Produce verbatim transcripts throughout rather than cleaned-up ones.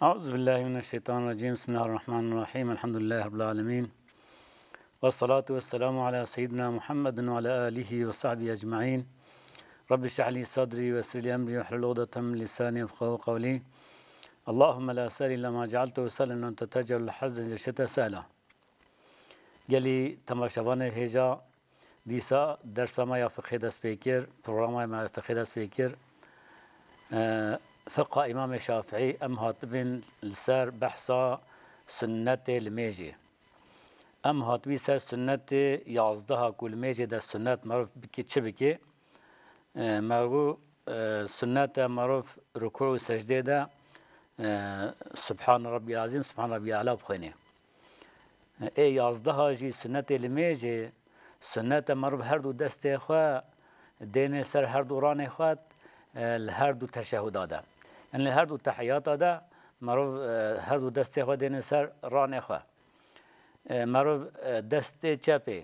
أعوذ بالله من الشيطان الرجيم. بسم الله الرحمن الرحيم. الحمد لله رب العالمين. والصلاة والسلام على سيدنا محمد وعلى آله وصحبه أجمعين. رب اشرح لي صدري ويسر لي أمري واحلل عقدة من لساني يفقهوا قولي. اللهم لا سهل إلا ما جعلته سهلا وأنت تجعل الحزن إذا شئت سهلا. Gelî temaşevanê hêja, dîsa dersa me ya fiqhê dest pê kir, programa me ya fiqhê dest pê kir. E, Fiqha Îmamê Şafîî, em hatibin li ser behsa sunnetê limêjê. Em hatibî ser sunnetê yazdeha ku limêjê de sunnet meriv bike, çi bike? E, meriv, e, sunnet e meriv rukû û secdê de, e, Subhan Rabbiyel Azîm, Subhan Rabbiyel Ela bixwêne. Ê yazdeha jî sunnetê limêjê, sunnet e meriv her du destê xwe dêne ser her du ranê xwe, e, li her du teşehuda de. Yani li her du tehiyata de meriv, e, her du destê xwe dêne ser ranê xwe. E, meriv, e, destê çepê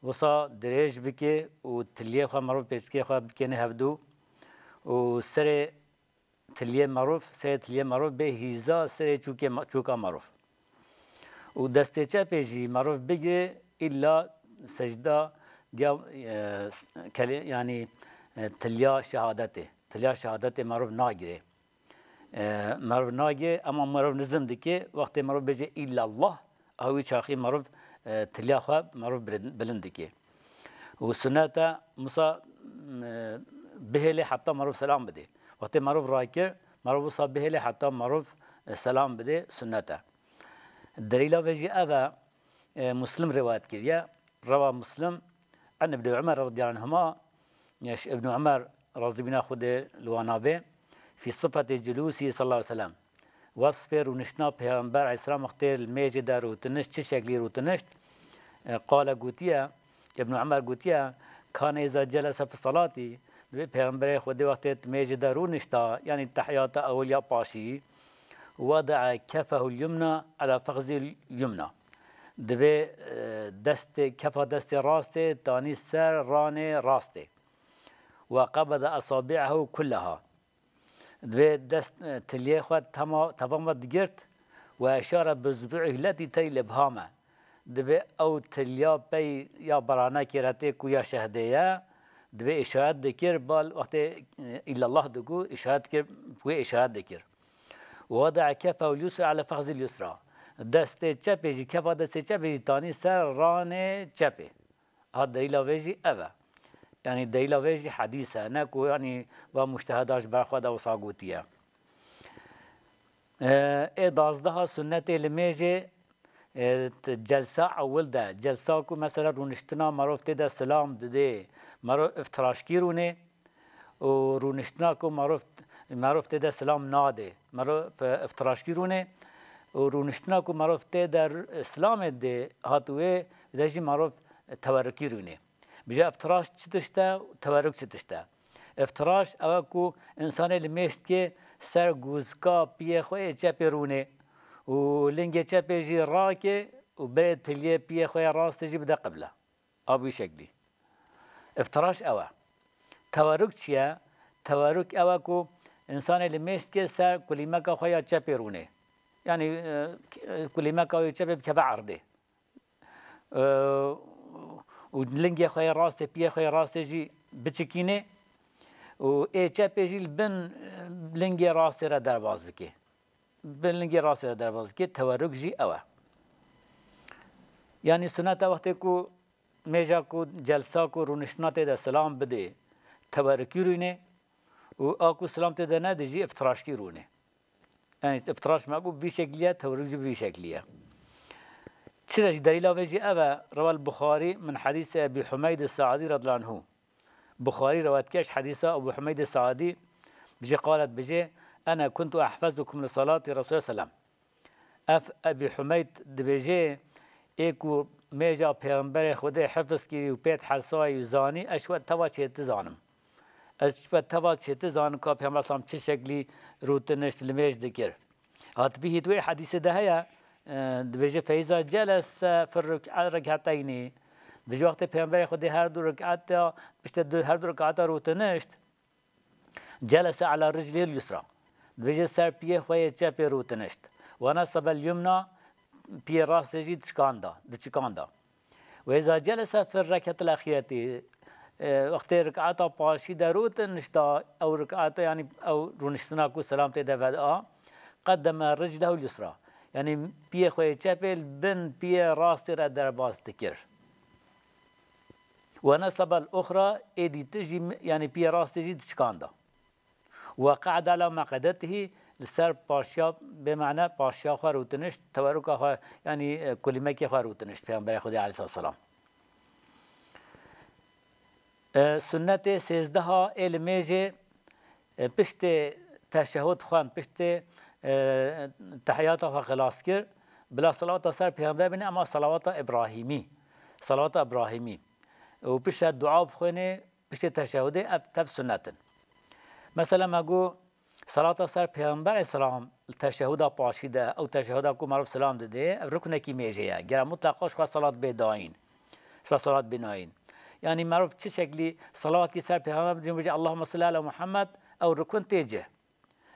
wisa dirêj bike û tiliyê xwe meriv pêçikê xwe bikêne hevdu û serê tiliyê meriv, serê tiliyê meriv bê hîza serê çûkê me-, çûka meriv. Û destê çepê jî meriv bigire, îlla secda diya, e, s-, kelê-, yanî, e, tiliya şehadetê. Tiliya şehadetê meriv nagire. E, meriv nagire, ema meriv nizim dike, wextê meriv bêje îllallah, a wî çaxî meriv, e, tiliya xwe meriv bilin-, bilind dike. Û sunnet e, misa, e, bihêlê heta meriv selam bide. Wextê meriv rakir, meriv wisa bihêlê heta meriv, e, selam bide, sunnet e. Delîla vê jî ev e, e, Muslim rivayet kiriye. Rewa Muslim, an Ibn Umar radiyallahu anhuma, e, ji Ibn Umar razîbîna Xwedê li wana bê, fî sifetê culûsî sallallahu aleyhi ve sellem. Wesfê rûniştina Pêxember aleyhisselam wextê li mêjê de rûtiniş, çi şeklî rûtinişt? E, qale gotiye, Ibn Umar gotiye, kane îza celese fi salatî, dibê Pêxemberê Xwedê wextê di mêjê de rûnişta, yanî tehiyata ewil ya paşî, weda'a kefehul yumna ala fexzil yumna. Dibê, e, destê, kefa destê rastê tanî ser ranê rastê. Ve qebede esabi'ehu kulleha. Divê dest, e, tiliyê xwe tema, tevan ve digirt, ve eşare bi zubû'î letî terî lebhame. Divê ew tiliya pey ya beranekê re tê ku ya şehdê ye, divê îşaret dikir, bal wextê, e, îllallah digot, îşaret dikir, wê îşaret dikir. Ve weda'a kefehul yusra ala fexzil yusra. Destê çepê jî, kefa destê çepê jî tanî ser ranê çepê. Ha, delîla vê jî ev e. Yanî delîla vê jî hedîs e. Ne ku yanî va mujteheda ji ber xwe de wisa gotiye. E, ê dazdeha sunnetê limêjê, e, t-, celsa ewil de, celsa ku mesela rûniştina merov tê de silam didê, merov iftiraşkî rûnê, û rûniştina ku merov, merov tê de silam nadê. Merov, e, iftiraşkî rûnê û rûniştina ku merov tê de r-, silamê dê hat wê de jî merov tewerrukî rûnê. Bije iftiraş çi tişt e, tewerruk çi tişt e? Iftiraş ew e ku însanê li mêj dikê ser gûzka piyê xwe yê çepê rûnê û lingê çepê jî rakê û berê tiliyê piyê xwe yê rastê jî bide qibla. A bi wî şeklî. Iftiraş ew e. Tewerruk çi ye? Tewerruk ew e ku însanê li mêj dikê ser kulîmeka xwe ya çepê rûnê. Yanî, e, k-, e, kulîmeka wê çepê bikeve erdê. E, û lingê xwe yê rastê, piyê xwe yê rastê jî biçikînê û ê çepê jî li bin, e, lingê rastê re derbas bike. Bin lingê rastê re derbas dike, tewerruk jî ew e. Yanî sunet e wextê ku mêja ku celsa ku rûniştina tê de silam bidê, tewerrukî rûnê û a ku silam tê de nedê jî iftiraşkî rûnê. Yanî iftiraş me ku bi vî şeklî ye, tewerruk jî bi vî şeklî ye. Çi re jî delîla vê jî ev e, rewel Buxarî min hedîsê Ebî Humeydê Saadî radiyallahu anhu. Buxarî rewayet kir ji hedîsa Ebû Humeydê Saadî, bijê qalet bijê, ene kuntu ehfezukum li salatî Resûlê sellem. Ev Ebî Humeyd dibêjê, ê ku mêja Pêxemberê Xwedê hifiz kirî û pê dihesayî û zanî, ez ji we teva çêtir zanim. Ez ji we teva çêtir zanim ka Pêxember sellem çi şeklî rûtinişt li mêj dikir. Hat vî hît wê hedîsê de heye, e, dibêje, feyza celese fir ruk'a rek'ateyni. Dibêje, wextê Pêxemberê Xwedê her du rek'ata, piştê du, her du rek'ata rûtinişt, celese ala riclihil yusra. Dibêje ser piyê xwe yê çepê rûtinişt. Ve nesebel yumna, piyê rastê jî diçikanda, diçikanda. Ve îza celese fir reketil exîretî, e, wextê rikata paşî de rûtinişta, ew rikata, yanî ew rûniştina ku selam tê de veda, qedeme riclehu yusra. Yanî piyê xwe yê çepê li bin piyê rastê re derbas dikir. Ve nesebel uxra, ê dîtir jî, yanî piyê rastê jî diçikanda. Ve qe'de ala meqedetihî, li ser paşiya, bê mane paşiya xwe rûtinişt, tewerruka xwe, yanî, e, kulîmekê xwe rûtinişt, Pêxemberê Xwedê aleyhisselam. E, sunnetê sêzdeha ê li mêjê, e, piştê teşehhud xwend, piştê, e, tehiyata xwe xilas kir, bila salawata ser Pêxember bîne, ema salawata Îbrahîmî. Salawata Îbrahîmî. Û piştre dua bixwêne, piştê teşehhudê ev tev sunnet in. Mesela me got, salata ser Pêxember aleyhisselam li teşehhuda paşî de, ew teşehhuda ku merov selam didê, ev ruknekî mêjê ye. Gere mutleqa ji xwe salat bê dayîn. Ji xwe salat bê nayîn. Yanî merov çi şeklî salawatkî ser Pêxember bidin, bêje, "Allahümme salli ala Muhammed", ew rukun tê cih.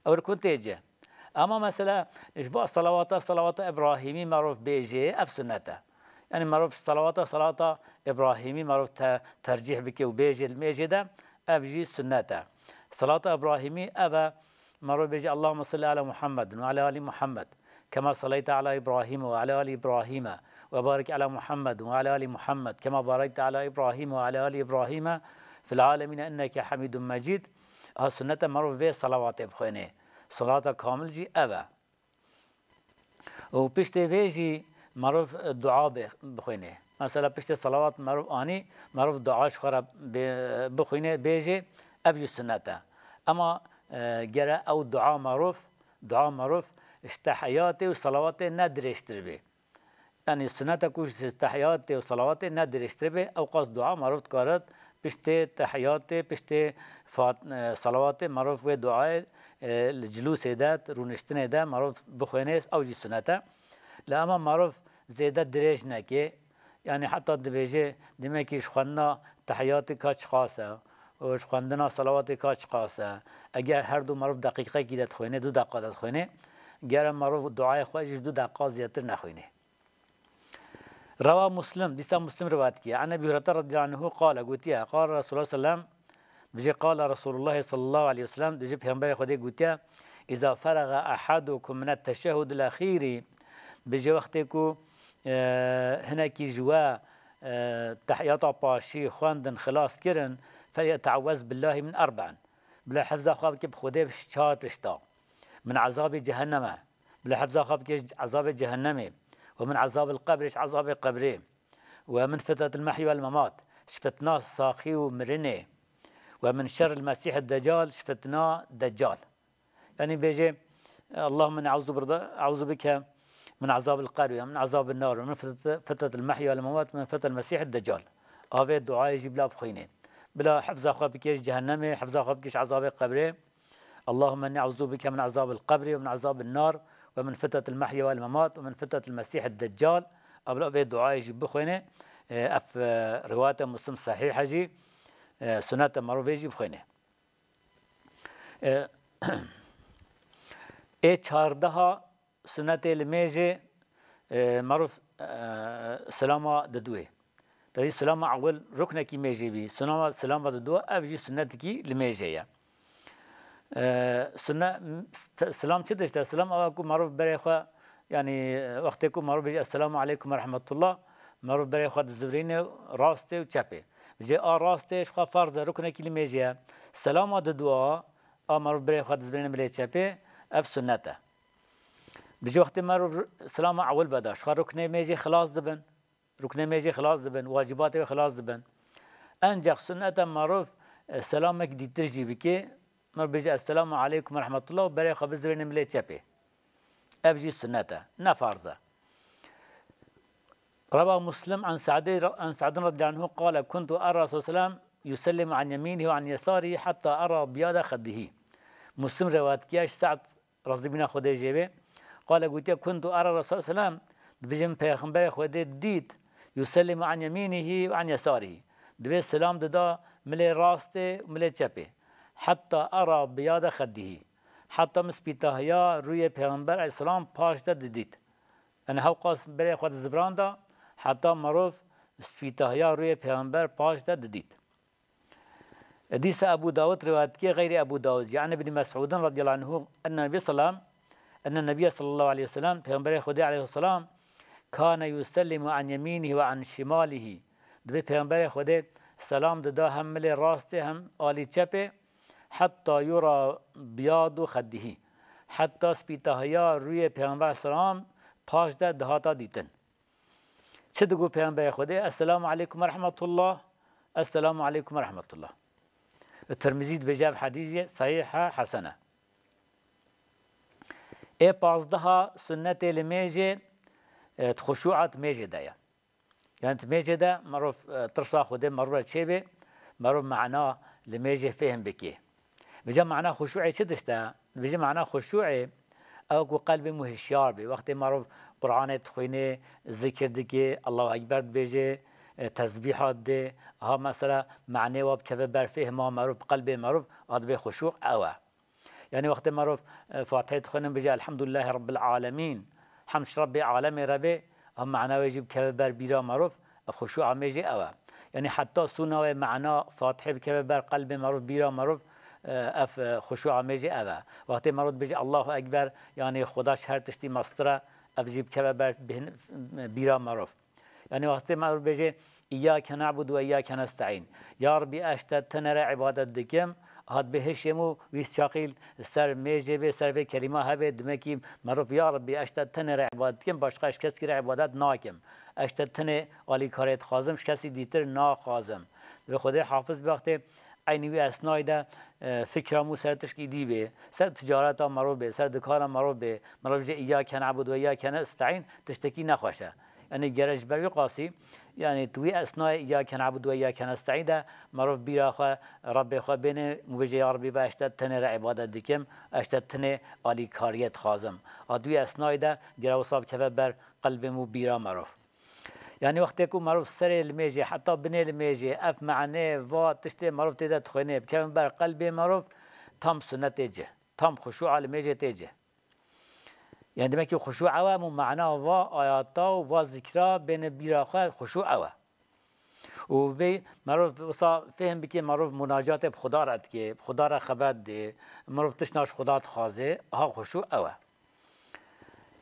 Ew rukun tê cih. Ema mesela ji va salawata, salawata Îbrahîmî merov bêjê, ev sunnet e. Yanî merov salawata, salawata Îbrahîmî merov te-, tercîh bike û bêjê li mêjê de, ev jî sunnet e. Salata Îbrahîmî ev e, merov bêjê, "Allahümme salli ala Muhammed ve ala ali Muhammed, kema salleyte ala Îbrahîm ve ala ali Îbrahîm ve barik ala Muhammed ve ala ali Muhammed, kema barekte ala Îbrahîm ve ala ali Îbrahîm fil alemîne inneke hamîdun mecîd." A sunnet e merov vê salawatê bixwêne. Salata kamil jî ev e. Û piştê vê jî merov, e, dua bê-, bixwîne. Mesela piştê salawat merov anî, merov dua ji xwe re bê-, bixwîne, bêjê, ev jî sunnet e. Ema, e, gere ew dua merov, dua merov ji tehiyatê û salawatê ne dirêjtir bê. Yanî sunnet e ku ji tehiyatê û salawatê ne dirêjtir bê, ew qas dua merov dikare piştê tehiyatê, piştê fat-, e, salawatê merov wê duayê, e, li cilûsê de, rûniştinê de merov bixwêne, ew jî sunnet e. Lê ema merov zêde dirêj neke, yanî heta dibêje demekî ji xwendina tehiyatê ka çiqas e û ji xwendina salawatê ka çiqas e. Eger her du merov deqîqekî de dixwêne, du deqa de dixwêne, gere merov duayê xwe jî ji du deqa zêdetir nexwîne. Rewa Muslim, dîsa Muslim riwayet kiriye. An Ebî Hureyre radiyallahu anhu qale, gotiye, qale Resulullah sellem, dibêje, qale Resulullah sallallahu aleyhi ve sellem, dibêje Pêxemberê Xwedê gotiye, "Îza feraga ehadukum min et-teşehhudil exîrî", dibêje wextê ku, e, hinekî ji we, e, tehiyata paşî xwendin, xilas kirin, "Felyetewez billahi min erbe'in." Bila hifza xwe bike bi Xwedê bi çar tişta. Min ezabî cehenneme. Bila hifza xwe bike ji ezabê cehennemê. Ve min ezabil qebrê, ji ezabê qebrê. Ve min fitnetil mehyî wel memat. Ji fitna saxî û mirinê. Ve min şerril mesîhid decal, ji fitna decal. Yanî bêje, Allahümme inni e'uzu birda-, e'uzu bike min ezabil qebrê, min ezabin nar, min fitnet-, fitnetil mehyî wel memat, min fitnetil mesîhid decal. Avê duayê jî bila bixwîne. Bila hifza xwe bike ji cehennemê, hifza xwe bike ji ezabê qebrê. Allahümme inni e'uzu bike min ezabil qebrê ve min ezabin nar ve min fitnetil mehyî wel memat ve min fitnetil mesîhid deccal. Abla vê duayê jî bixwêne. E, ev, e, riwayete Muslim sehîh e jî. E, sunnet e merov vê jî bixwêne. E, ê çardeha Sunetê limêjê, e, merov, e, silama diduê. Tevî silama ewil ruknekî mêjê bî. Silama, silama diduwa ev jî sunetikî limêjê ye. E, sune-, s-, silam çi dişte? Silam ew ku merov berê xwe, yanî, e, wextê ku merov bêje, "Esselamu aleykum ve rahmetullah", merov berê xwe dizivirîne rastê û çepê. Bêje a rastê ji xwe farz e, ruknekî limêjê ye. Silama diduwa, a merov berê xwe dizivirîne milê çepê, ev sunet e. Bi jî wextê merov silama ewil veda, ji xwe ruknê mêjê xilas dibin. Ruknê mêjê xilas dibin, wacîbatê wê xilas dibin. Encax sunnet e merov, e, selamek dîtir jî bike. Merov bêje, "Esselamu aleykum ve rahmetullah" û berê xwe bizirêne milê çepê. Ev jî sunnet e, ne farz e. Rewa Muslim an Sa'dê, an Sa'din radiyallahu anhu qale, "Kuntu ara Resulullah sellem yusellimu an yeminihi ve an yesarihi hatta ara biyada xeddihi." Muslim rewayet kiye ji Sa'd razî bîna Xwedê jê bê. Qale gotiye, "Kuntu ara Resulullah sellem", dibêjim Pêxemberê Xwedê dît, "yusellimu an yeminihi ve an yesarihi." Dibê selam dida milê rastê û milê çepê. "Hatta ara biyada xeddihi." Heta min spîtahiya rûyê Pêxember aleyhisselam paş de didît. Yani hewqas berê xwe dizivranda, heta mirov spîtahiya rûyê Pêxember paş de didît. Dîsa Ebu Dawud rivayet dike, xeyrî Ebu Dawud, yani Ibn Mes'udin radiyallahu anhu, enne Nebi sallam, enne Nebiye sallallahu aleyhi ve sellem, Pêxemberê Xwedê aleyhisselam, kane yusellimu an yeminihi ve an şimalihi. Dibê Pêxemberê Xwedê selam dida hem milê rastê hem alî çepê, hetta yura biyadu xeddihi. Hetta spîtahiya rûyê Pêxember selam paş de dihata dîtin. Çi digot Pêxemberê Xwedê? Esselamu aleykum ve rahmetullah. Esselamu aleykum ve rahmetullah. Tirmizî dibêje ev hedîsê sahîh e, hesen e. Ê pazdeha sunnetê li mêjê, e, xuşûa di mêjê de ye. Yani di mêjê de merov, e, tirsa Xwedê merov re çêbê, merov mana li mêjê fêhm bike. Vêca mana xuşûê çi tişt e? Vêca mana xuşûê ew ku qelbê mû hişyar bê. Wextê merov Qur'anê dixwînê, zikir dike, Allahu Ekber dibêje, e, tesbîha didê, ha mesela manê wa bikeve ber fêhma merov, qelbê merov, a dibê xuşû ew e. Yani wextê merov, e, Fatihê dixwînin bêje Elhamdulillahî Rabbil Alemîn, hemd ji Rebbê alemê re bê, ev mana wê jî bikeve ber bîra merov, ev xuşûa mêjê ew e. Yani heta sûna wê mana Fatihê bikeve ber qelbê merov, bîra merov, e, ev, e, xuşûa mêjê ev e. Wextê merov dibêje Allahu Ekber, yani Xuda ji her tiştî mestir e, ev jî bikeve ber bîn-, bîra merov. Yani wextê merov bêje, "İyyâke na'budu ve iyyâke nesta'în." Ya Rabbî, ez ji te tenê re îbadet dikim. Hat bê hişê mû wîst çaqî ser mêjê bê, ser vê kelîma hebe, dimekî merov, "Ya Rabbî, ez ji te tenê re îbadet dikim, başqa ji kesekî re îbadet nakim. Ez ji te tenê alîkariyê dixwazim, ji kesî dîtir naxwazim." Divê Xwedê hafiz be wextê Eynî wî esnayî de, e, fikra mû ser tişkî dî bê, ser ticareta merov bê, ser dikana merov bê, merov jê îyâke ne'bud ve îyâke nesta'în tiştekî nexweş e. Yanî gere ji ber wî qasî, yanî tu wî esnayê îyâke ne'bud ve îyâke nesta'în de merov bîra xwe, Rebbê xwe bêne û bêje, "Ya Rebbî, ve ez ji te tenê re îbadet dikim, ez ji te tenê alîkariyê dixwazim." A di wî esnayî de gere wisa bikeve ber qelbê mû bîra merov. Yanî wextê ku merov serê limêjê heta binê limêjê ev manê va tiştê merov tê de dixwênê bikevin ber qelbê merov, tam sunnetê cih, tam xuşûa limêjê tê cih. Yanî demek ki xuşû ew e, mû mana va ayata û va zikra bêne bîra xwe, xuşû ew e. Û bê merov wisa fêhm bike, merov munacatê bi Xuda re dike, bi Xuda re xeber dê, merov tiştna ji Xuda dixwaze, ha xuşû ew e.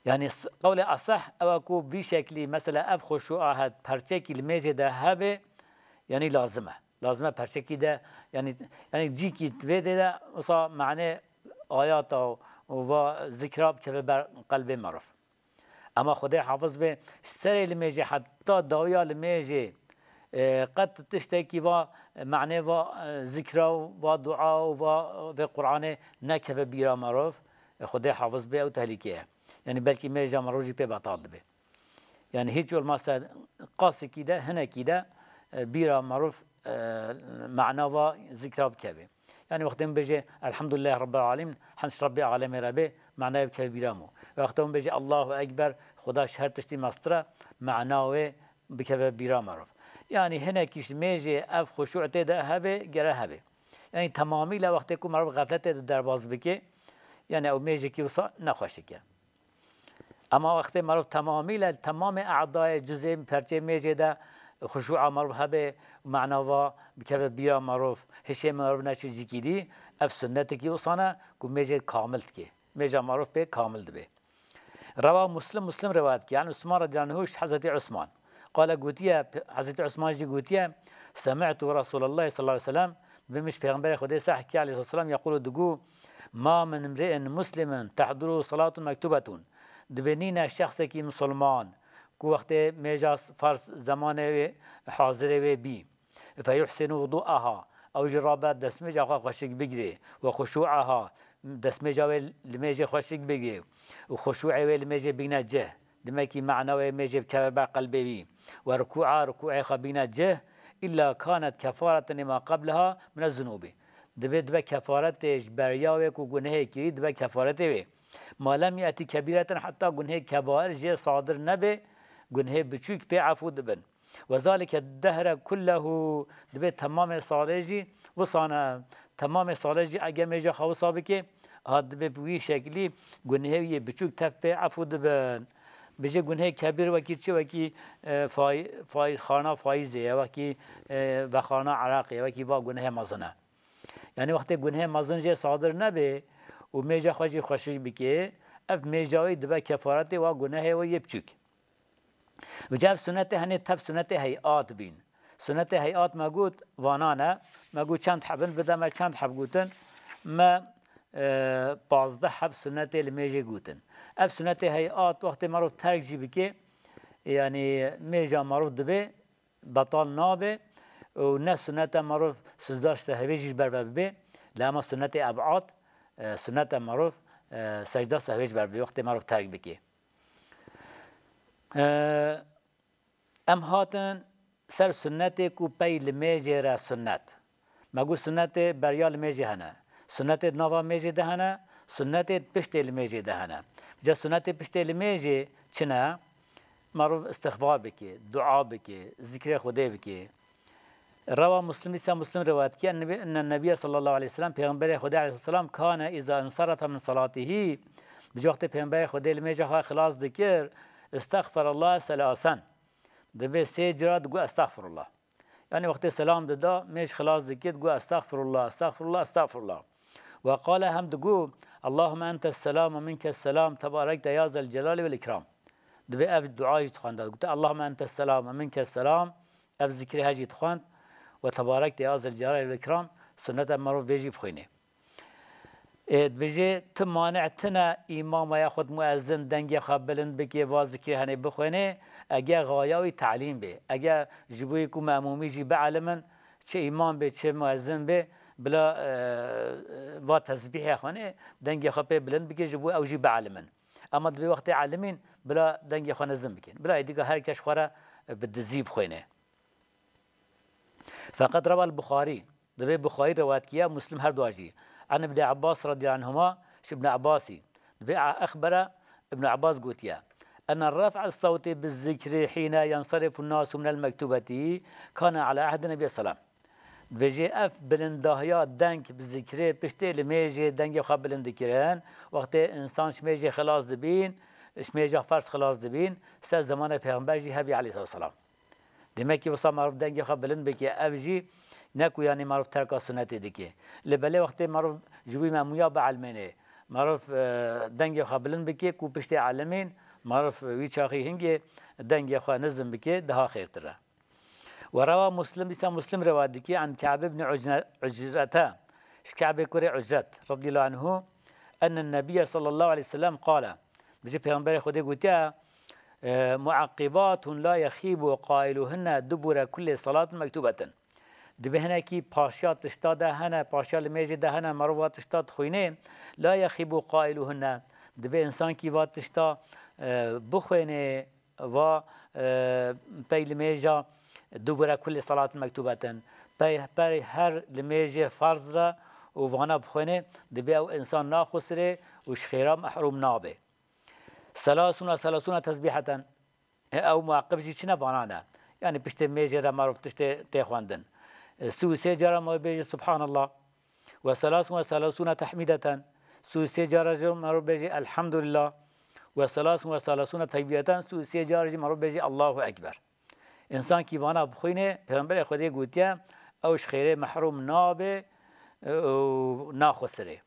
Yanî s-, qewlê eseh ew e ku vî şeklî, mesela ev xuşûa het perçekî li mêjê de hebe, yanî lazim e. Lazim e perçekî de, yanî, yanî cîkî vê dê de wisa manê ayata û va zikra bikeve ber qelbê merov. Ema Xwedê hafiz be, ji serê limêjê heta dawiya limêjê, e, qet tiştekî va, manê va, e, zikra û va dua û va, e, vê Qur'anê nekeve bîra merov, e, Xwedê hafiz be, ew tehlîke ye. Yanî belkî mêja merov jî pê betal dibe. Yanî hiç olmazsa qasikî de, hinekî de, e, bîra merov, e, mana va zikra bikeve. Yanî wextê min bêje, "Elhamdulillah Rabbil Alemin", hemd ji Rebbê alemê re bê, manayê bikeve bîra mû. Wextê min bêje, "Allahu Ekber", Xuda ji her tiştî mestir e, mana wê bikeve bîra merov. Yanî hinekî ji mêjê ev xuşû tê de hebe, gere hebe. Yanî temamî le wextê ku merov xefletê de derbas bike, yanî ew mêjekî wisa nexweşik e. Ema wextê merov temamî le temamê e'dayê cizê perçê mêjê de xuşûa merov hebe, mana va bikeve bîra merov, hişê merov neçe cîkî dî, ev sunnetekî wisa ne ku mêjê kamil dike. Mêja merov pê kamil dibe. Rewa Muslim, Muslim rivayet dike. An Usman radiyallahu anhu, ji Hezretî Usman. Qale gotiye, Hezretî Usman jî gotiye, Semi'tu Resulallah sallallahu aleyhi ve sellem, dibê min ji Pêxemberê Xwedê seh kî aleyhisselam yekulu digu, "Ma min imri'in muslimin tehduru salatun mektubetun." Dibê nîne şexsekî misilman ku wextê mêja farz zemanê wê hazirê wê bî. Feyuhsinu wudu'aha, ew jî rabe destmêja xwe xweşik bigirê, we xuşû'aha, destmêja wê limêjê xweşik bigirê û xuşû'ê wê limêjê bîne cih. Dimekî mana wê mêjê bikeve ber qelbê wî. We rukû'a, rukû'ê xwe bîne cih, illa kanet kefareten lima qableha mine zunûbî. Dibê dibe kefaretê ji beriya wê ku gunehê kirî, dibe kefaretê wê. Ma lem ye'ti kebîreten, heta gunehê kebair jê sadir nebe, gunehê biçûk pê efû dibin. Ve zalike dehre kullehu, dibê temamê salê jî wisa ne. Temamê salê jî ege mêja xwe wisa bike, Hat dibe bi wî şeklî gunehê wî yê biçûk tev pê efû dibin. Bijê gunehê kebîr wekî çi? Wekî, e, fay-, fayîz, xana fayîzê ye, wekî, e, vexana eraqê ye, wekî va gunehê mezin e. Yanî wextê gunehê mezin jê sadir nebe û mêja xwe jî xweşik bike, ev mêja wî dibe kefaretê wa gunehê wê yê biçûk. Vêca ev sunetê henê tev sunetê heyat bîn. Sunetê heyat me got, vanan e. Me got çend hebin, bide me çend heb gotin. Me, e, pazdeh heb sunetê li mêjê gotin. Ev sunetê heyat wextê merov terk jî bike, yanî mêja merov dibe, betal nabe û ne sunete merov sicda sehwê jî ji ber ve bibe. Lê ema sunetê eb'ad, e, sunete merov, e, secda sehwê ji ber bibe, wextê merov terk bike. E, em hatin ser sunnetê ku pey li mêjê re sunnet. Me got sunnetê beriya li mêjê hene. Sunnetê di nava mêjê de hene, sunnetê piştê li mêjê de hene. Ca sunnetê piştê li mêjê çi ne? Merov istixfar bike, dua bike, zikrê Xwedê bike. Rewa Muslim, dîsa Muslim rewayet kir, Ennebi-, enne Nebiye sallallahu aleyhi ve sellem, Pêxemberê Xwedê aleyhisselam, kane iza insarafa min salatihî, bi wextê Pêxemberê Xwedê li mêja xwe xilas dikir, istexferallah selasen. Dibê sê cara digot estexfirullah. Yanî wextê selam dida, mêj xilas dikir, digot estexfirullah, estexfirullah, estexfirullah. Ve qale hem digot, Allahümme entes selam ve minkes selam, tebarekte ya zel celali vel ikram. Dibê ev dua jî dixwenda. Gote, Allahümme entes selam ve minkes selam. Ev zikrê he jî dixwend. Ve tebarekte ya zel celali vel ikram. Sunnet e merov vê jî bixwînê. Ê, dibêje, tu mane tine îmama ya xwe muezzin dengê xwe bilind bike, va zikrê henê bixwêne, ege xaya wî telîm bê. Ege ji bo ku memûmî jî bielimin, çi îmam bê, çi muezzin bê, bila, e, va tesbîhê xwêne, dengê xwe pê bilind bike, ji bo ew jî bielimin. Ema dibê wextê elimîn, bila dengê xwe nizin bikin. Bila êdî ka her kes xwe re, e, bi dizî bixwêne. Feqet rewa Buxarî, dibê Buxarî rewayet kiye, Muslim her dua jî. An Ibn Abbas radiyallahu anhuma, ji Ibn Abbasî. Dibê a-, exbere Ibn Abbas gotiye. Enne raf'a sawtê bi zikrî hîne yensarifu nasu minel mektubeti kane ala ahdi Nebiye selam. Dibêje ev bilindahiya deng bi zikrê piştê li mêjê dengê xwe bilind dikirin. Wextê insan ji mêjê xilas dibîn, ji mêja ferz xilas dibîn, ser zemanê Pêxember jî hebî aleyhissalatu vesselam. Demek ki wisa merov dengê xwe bilind bike, ev jî ne ku yanî merov terka sunetê dike. Lê belê wextê merov ji wî memûya bielmêne, merov, e, dengê xwe bilind bike ku piştê elimîn, merov wî çaxî hingê dengê xwe nizin bike, daha xêrtir e. Ve rewa Muslim, dîsa Muslim rewayet dike, an Ka'b ibn Ucne-, Ucrete, ji Ka'bê kurê Ucret, radiyallahu anhu, enne Nebiye sallallahu aleyhi ve sellem qale, Bijî Pêxemberê Xwedê gotiye, e, muaqibatun la yexîbu qailuhunne dubure kulli salatin mektubetin. Dibê hinekî paşiya tişta de hene, paşiya li mêjê de hene, merov va tişta dixwînê, la yexîbu qailuhunne. Dibê insankî va tişta, e, bixwênê, va, e, pey li mêja dubure kulli salatin mektubetin. Pey, pey her li mêjê ferz re û vana bixwênê, dibê ew insan naxusirê û ji xêra mehrûm nabe. Selasûna selasûna tesbîheten. E, ew muaqib jî çi ne, vana ne. Yanî piştê mêjê re merov tiştê tê xwendin. E, sî û sê cara merov bêje Subhanallah. Ve selasûna selasûna tehmîdeten. Sî û sê cara jî merov bêje Elhamdulillah. Ve selasûna selasûna tekbîreten. Sî û sê cara jî merov bêje Allahu Ekber. Însankî vana bixwîne, Pêxemberê Xwedê gotiye, ew ji xêrê mehrûm nabe, e, û naxusirê.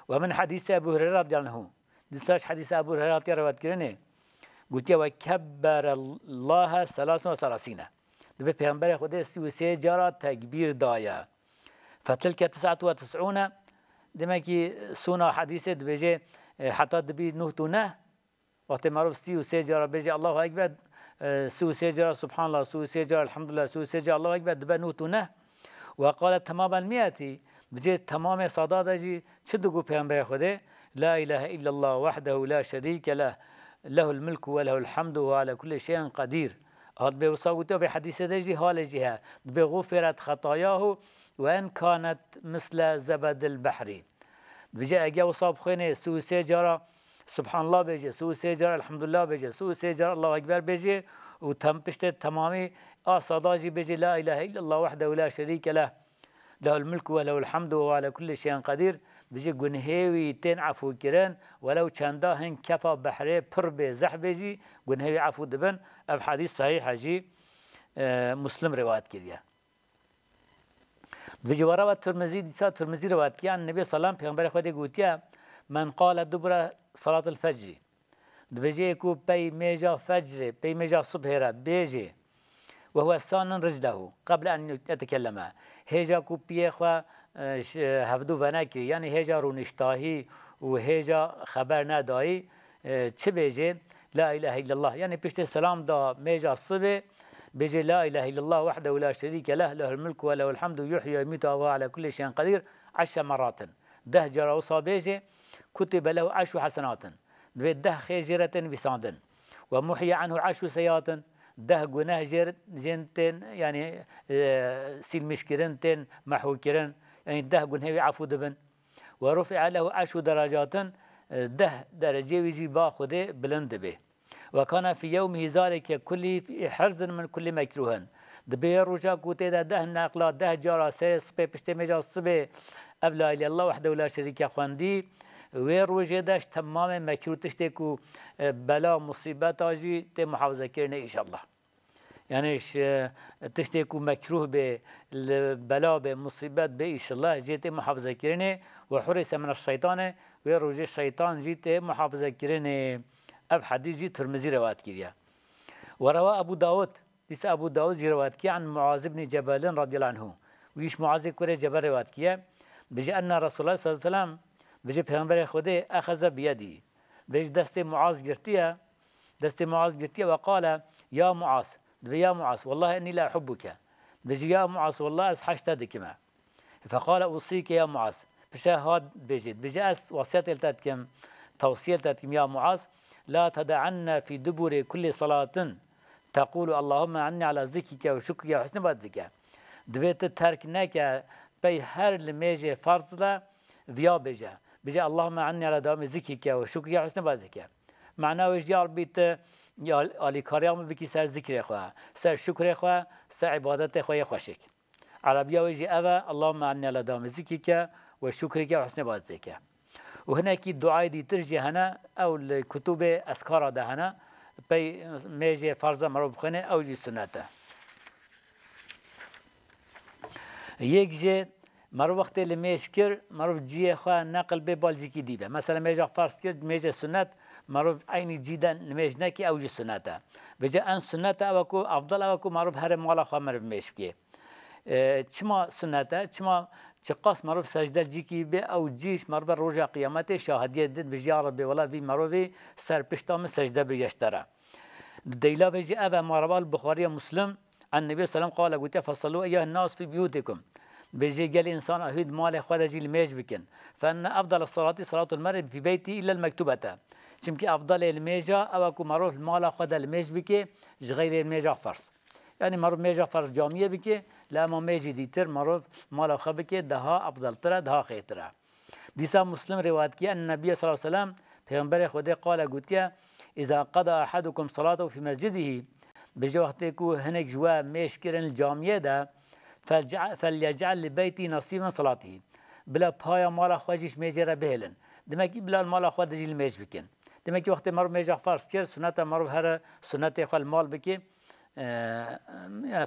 Ve min hedîse Ebu Hureyre radiyallahu anhu. Dîsa ji hedîsa Ebu Hureyre hatiye rewetkirinê. Gotiye, "Ve kebbere Allahe selasen ve selasîne." Dibê Pêxemberê Xwedê sî û sê cara tekbîr daye. "Fetilke tis'atu ve tis'ûne." Demek ki sona hedîsê dibêje, e, heta dibî nuh û neh. Wextê merov sî û sê cara bêje Allahu Ekber, e, sî û sê cara Subhanallah, sî û sê cara Elhamdulillah, sî û sê cara Allahu Ekber, dibe nût û neh. Ve qale temamel mi'eti, bi cê temamê sada de jî çi digot Pêxemberê Xwedê? La ilahe illallah wahdehu la şerîke leh, lehul mulku ve lehul hamdu ve huve ala kulli şeyin qedîr. Hat bê wisa gotiye, vê hedîsê de jî halê jî he. Dibê guferet xetayahu ve en kanet misle zebedil behri. Dibêje, ege wisa bixwêne, sî û sê cara Subhanallah bêje, sî û sê cara Elhamdulillah bêje, sî û sê cara Allahu Ekber bêje û tem piştê temamî a sada jî bêje, La ilahe illallah wahdehu la şerîke leh, lehul mulku ve lehul hamdu ve huve ala kulli şeyin qedîr. Dibêje gunhê wî tên efû kirin, welew çenda hin kefa behrê pir bê, zehf bê jî, gunhê wî efû dibin. Ev hedîs sehîh e jî, e, Muslim rewayet kiriye. Dibêje, وروى الترمذي, dîsa Tirmizî rewayet kiriye, an Nebî sallam, Pêxemberê Xwedê gotiye, من قال دبر صلاة الفجر. Dibêje, ê ku pey mêja fecrê, pey mêja subhê re bêjê, وهو سان رجله قبل أن يتكلم. Hêja ku piyê xwe, e, ş-, hevdû venekirî, yanî hêja rûniştahî û hêja xeber nedayî, e, çi bêjê? La ilahe illallah. Yanî piştê selam da mêja sibê, bêjê, لا إله إلا الله وحده لا شريك له، له الملك وله الحمد يحيي ويميت وهو على كل شيء قدير، عشر مرات. Deh cara wisa bêjê, كتب له عشر حسنات. Divê deh xêr jê re tên nivîsandin. ومحي عنه عشر سيئات. Deh guneh jê, jên tên, yanî, e, sîlmîşkirin, tên mehûkirin. Yanî deh gunhê wî efû dibin. ورفع له عشر درجات. E, deh derecê wî jî ba Xwedê bilind dibe. وكان في يومه ذلك كله في حرز من كل مكروه. Di vê roja ku tê de deh neqla, deh cara serê sibê, piştê mêja sibê ev La ilahe illallah wahdehu la şerîke xwendî, wê rojê de ji temamê mekrûh tiştê ku, e, bela, musîbeta jî tê muhafazekirinê înşallah. Yanî ji, e, tiştê ku mekrûh bê, li bela bê, musîbet bê, înşallah jê tê muhafazekirinê ve hurîse min şeytanê, wê rojê şeytan jî tê muhafazekirinê. Ev hedîs jî Tirmizî rewayet kiriye. وروى أبو داود, dîsa Ebû Dawud jî rewayet kiriye, عن معاذ بن جبل رضي الله عنه. Wî ji Muazê kurê Cebel rewayet kiriye. Dibêje, أن رسول الله صلى الله عليه وسلم, dibêje Pêxemberê Xwedê, أخذ بيده. Dibêje destê Muaz girtiye, destê Muaz girtiye, وقال: يا معاذ. Dibê, ya Muaz, والله إني لأحبك. Dibêje, ya Muaz, wallah ez hej te dikim e. فقال: أوصيك يا معاذ. Pişe hat bêjê. Dibêje, ez wasiyetê li te dikim, tewsiye li te dikim, ya Muaz, لا تدعن في دبر كل صلاة تقول: اللهم أعني على ذكرك وشكرك وحسن عبادتك. Divê tu terk neke, pey her limêjê ferz re viya bêje. Bêje, اللهم أعني على دوام ذكرك وشكرك وحسن عبادتك. Mana wê jî, ya Rabbî, tu ya alîkariya min bikî ser zikrê xwe, ser şukrê xwe, ser îbadetê xwe yê xweşik. Erebiya wê jî ev e, اللهم أعني على دوام ذكرك وشكرك وحسن عبادتك. Û hinekî duayê dîtir jî hene, ew li kutubê ezkara de hene, pey mêjê ferza mirov bixwîne, ew jî sunnet e. Yek jê, merov wextê limêj kir, merov ciyê xwe neqil bê bal cîkî dî ve. Mesela mêja ferz kir, mêjê sunnet, merov eynî cî de limêj nekî, ew jî sunnet e. Vêca en sunnet e ew e ku, efdal ew e ku merov here mala xwe mirov mêj bikê. E, çima sunnet e? Çima çiqas merov secde cîkî bê, ew cî ji merov roja qiyametê şahidiyê didin, bijî, ya Rebbi, wela vî merovî ser pişta min secde biriye ji te re. Delîla vê jî ev e, ma rewahul Buxarî ve Muslim, an Nebî sallam qale, gotiye, فصلوا أيها الناس في بيوتكم. Bêjê gelê însan, a hû di malê xwe de jî limêj bikin. فإن أفضل الصلاة صلاة المرء في بيته إلا المكتوبة. Çimkî efdalê limêja ew e ku merov li mala xwe de limêj bike, ji xeyrê limêja ferz. Yanî merov mêja ferz camiyê bike, lê ema mêjî dîtir merov mala xwe bike, daha efdaltir e, daha xêrtir e. Dîsa Muslim rêwayet kiriye, en Nebîye sallallahu aleyhi ve sellem, Pêxemberê Xwedê qale gotiye, إذا قضى أحدكم صلاته في مسجده, bi ji wextê ku hinek ji we mêj kirin li camiyê de, فليجعل لبيته نصيبا من صلاته. Bila paya mala xwe jî ji mêjê re bihêlin. Demekî bila li mala xwe de jî limêj bikin. Demekî wextê merov mêja ferz kir, sunnet e merov here sunnetê xwe li mal bike. E,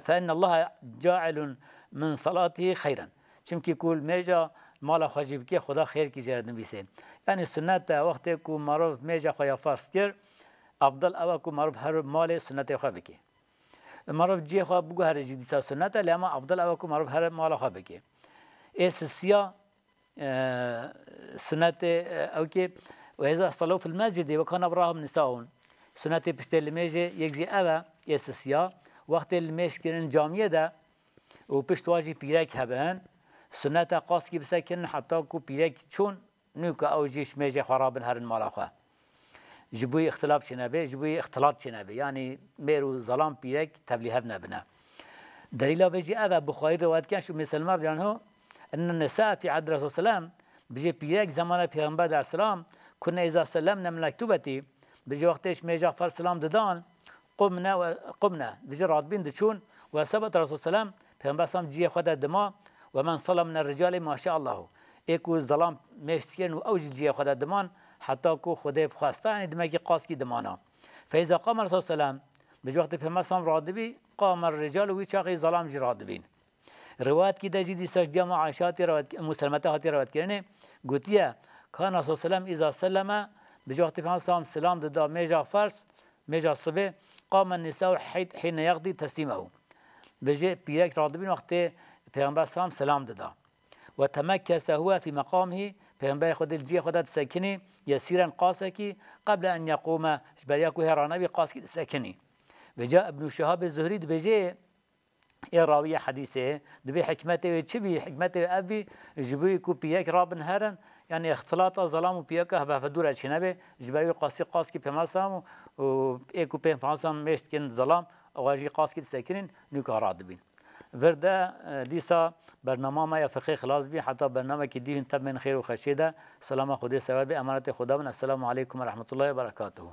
فإن الله جاعل من صلاته خيرا. Çimkî ku li mêja mala xwe jî bike, Xuda xêrkî jê re dinivîse. Yanî sunnet e wextê ku merov mêja xwe ya ferz kir, efdal ew e ku merov her malê sunnetê xwe bike. Merov cihê xwe biguhere jî dîsa sunnet e, lê ema efdal ew e ku merov here mala xwe bike. Ê sisiya, e, sunnetê, e, ew kê, وإذا صلوا في المسجد وكان وراءهم نساء. Sunnetê piştê limêjê yek jî ev e, ê sisiya, wextê limêj kirin camiyê de û pişt wan jî pîrek hebin, sunnet e qaskî bi ser kirin heta ku pîrek çûn, nûka ew jî ji mêjê xwe rabin herin mala xwe. Ji bo yê îxtilaf çênebe, ji bo yê îxtilat çênebe. Yanî mêr û zalam pîrek tevlî hev nebine. Delîla vê jî ev e, Buxarî rewayet kiriye, Ummê Selma radiyallahu anh, إن النساء في عهد الرسول صلى الله عليه وسلم, bijê pîrek zemana Pêxember aleyhisselam, كن إذا سلمن من المكتوبة, bijê wextê ji mêja ferz selam didan, قمن و-, قمن, bijê radibîn diçûn, وثبت الرسول صلى الله عليه وسلم, Pêxember aleyhisselam cihê xwe de dima, ومن صلى من الرجال ما شاء الله. ê ku zelam mêş dikirin û ew jî cihê xwe de diman, heta ku Xwedê bixwesta, yanî demekî qaskî dimana. Feyza qama Resul selam, bi ji wextê Pêxember selam radibî, qama rical û wî çaxî zelam jî radibîn. Riwayetkî de jî dîsa ji diyama Ayşe hatiye rewet-, Ummu Selmete hatiye rewetkirinê, gotiye, Kana Resul selam îza selleme, bi ji wextê Pêxember selam selam dida mêja ferz, mêja sibê, qama nisau hît-, hîne yeqdî teslîmehu. Bi jê pîrek radibîn wextê Pêxember selam selam dida. Ve temekkese huve fî meqamihî, Pêxemberê Xwedê li cihê xwe de disekinî, yesîren qasekî, qeble en yeqûme, ji beriya ku hê ranebî qaskî disekinî. Vêca Ibnû Şihabê Zuhrî dibêje, ê rawiyê hedîsê, dibê hikmetê wê çi bî? Hikmetê wê ev bî, ji bo ku pîrek rabin herin, yanî îxtilata zelam û pîreka hevhevdû re çênebe, ji ber wî qasî qaskî Pêxember selam û, û ê ku Pêxember selam mêş dikin zelam, ew jî qaskî disekinîn, nûka radibîn. Vir de, e, dîsa bernama me ya fiqhê xilas bî, heta bernamekî dî hûn tev bên xêr û xweşiyê de. Selama Xwedê ser we be, emanetê Xweda bin. Esselamu aleykum ve rahmetullahi ve berekatuhu.